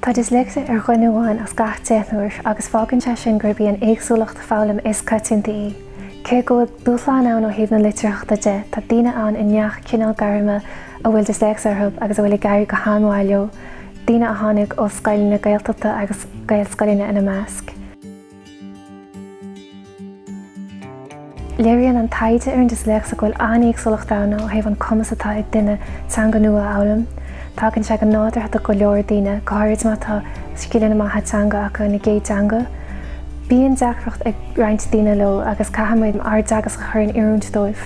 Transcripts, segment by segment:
Tá disléicse ar dhuine amháin as gach deichniúr agus fágann sé sin gurb í an éagsúlacht foghlama is coitianta í. Cé go bhfuil dúshláin ann ó thaobh na litearthachta de, tá daoine ann i ngach cineál gairme a bhfuil disléicse orthu agus a bhfuil ag éirí go han-mhaith leo, daoine a tháinig ó scoileanna Gaeltachta agus Gaelscoileanna ina measc. Léiríonn an taighde ar an disléicse go bhfuil an-éagsúlacht ann ó thaobh an cumas atá ag duine teanga nua a fhoghlaim. Tagann sé go nádúrtha do go leor daoine, go háirid má tá scileanna maithe teanga acu ina gcéad teanga. Bíonn deacracht ag roinnt daoine leo agus caithfimid ár dteagasc a chur in oiriúint dóibh.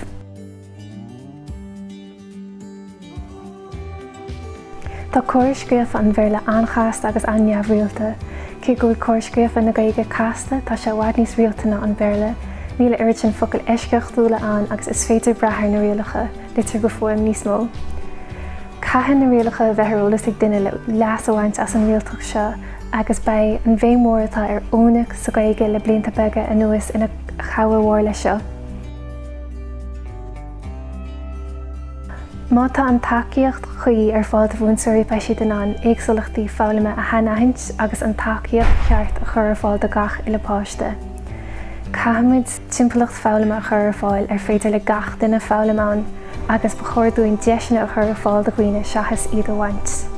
Tá córas scríofa an Bhéarla an-chasta agus an-neamhrialta. Cé go bhfuil córas scríofa na Gaeilge casta, tá sé i bhfad níos rialta ná an Béarla. Níl a oiread sin focail eisceachtúla ann agus is féidir brath ar na rialacha, litir go fuaim, níos mó. Caithfidh na rialacha a bheith ar eolas ag duine le leas a bhaint as an rialtacht seo agus beidh an bhéim mhór atá ar fhónaic sa Ghaeilge le blianta beaga anuas ina chabhair mhór leis seo. Má tá an tacaíocht chuí ar fáil do mhúinteoirí beidh siad in ann éagsúlachtaí foghlama a shainaithint agus an tacaíocht cheart a chur ar fáil do gach uile páiste. Caithfimid timpeallacht foghlama a chur ar fáil ar féidir le gach duine foghlaim ann agus ba chóir dúinn deiseanna a chur ar fáil do dhaoine seachas iad a bhaint.